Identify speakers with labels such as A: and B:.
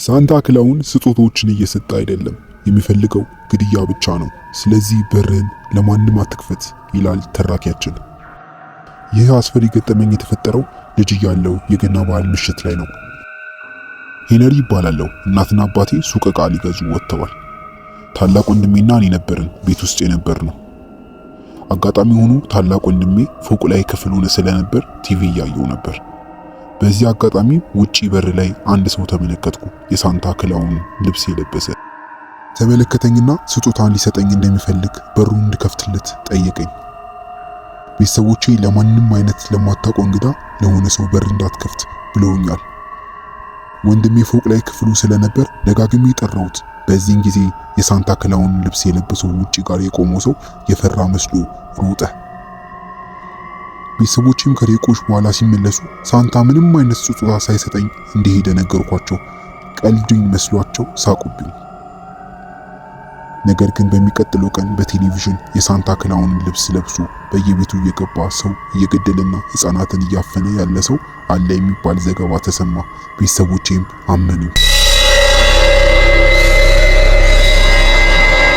A: ሳንታ ክላውን ስጦታዎችን እየሰጠ አይደለም፣ የሚፈልገው ግድያ ብቻ ነው። ስለዚህ በርህን ለማንም አትክፈት ይላል ተራኪያችን። ይህ አስፈሪ ገጠመኝ የተፈጠረው ልጅ እያለሁ የገና በዓል ምሽት ላይ ነው። ሄነሪ እባላለሁ። እናትና አባቴ ሱቅ ዕቃ ሊገዙ ወጥተዋል። ታላቅ ወንድሜና እኔ ነበርን ቤት ውስጥ የነበርነው። አጋጣሚ ሆኖ ታላቅ ወንድሜ ፎቅ ላይ ክፍል ሆነ ስለነበር ቲቪ እያየው ነበር። በዚህ አጋጣሚ ውጪ በር ላይ አንድ ሰው ተመለከትኩ። የሳንታ ክላውን ልብስ የለበሰ ተመለከተኝና ስጦታን ሊሰጠኝ እንደሚፈልግ በሩን እንድከፍትለት ጠየቀኝ። ቤተሰቦቼ ለማንም አይነት ለማታውቀው እንግዳ ለሆነ ሰው በር እንዳትከፍት ብለውኛል። ወንድሜ ፎቅ ላይ ክፍሉ ስለነበር ደጋግሜ ጠራሁት። በዚህን ጊዜ የሳንታ ክላውን ልብስ የለበሰው ውጪ ጋር የቆመው ሰው የፈራ መስሎ ሮጠ። ቤተሰቦቼም ከደቂቆች በኋላ ሲመለሱ ሳንታ ምንም አይነት ስጦታ ሳይሰጠኝ እንደሄደ ነገርኳቸው። ቀልድኝ መስሏቸው ሳቁብኝ። ነገር ግን በሚቀጥለው ቀን በቴሌቪዥን የሳንታ ክላውን ልብስ ለብሶ በየቤቱ እየገባ ሰው እየገደለና ሕፃናትን እያፈነ ያለ ሰው አለ የሚባል ዘገባ ተሰማ። ቤተሰቦቼም አመኑ።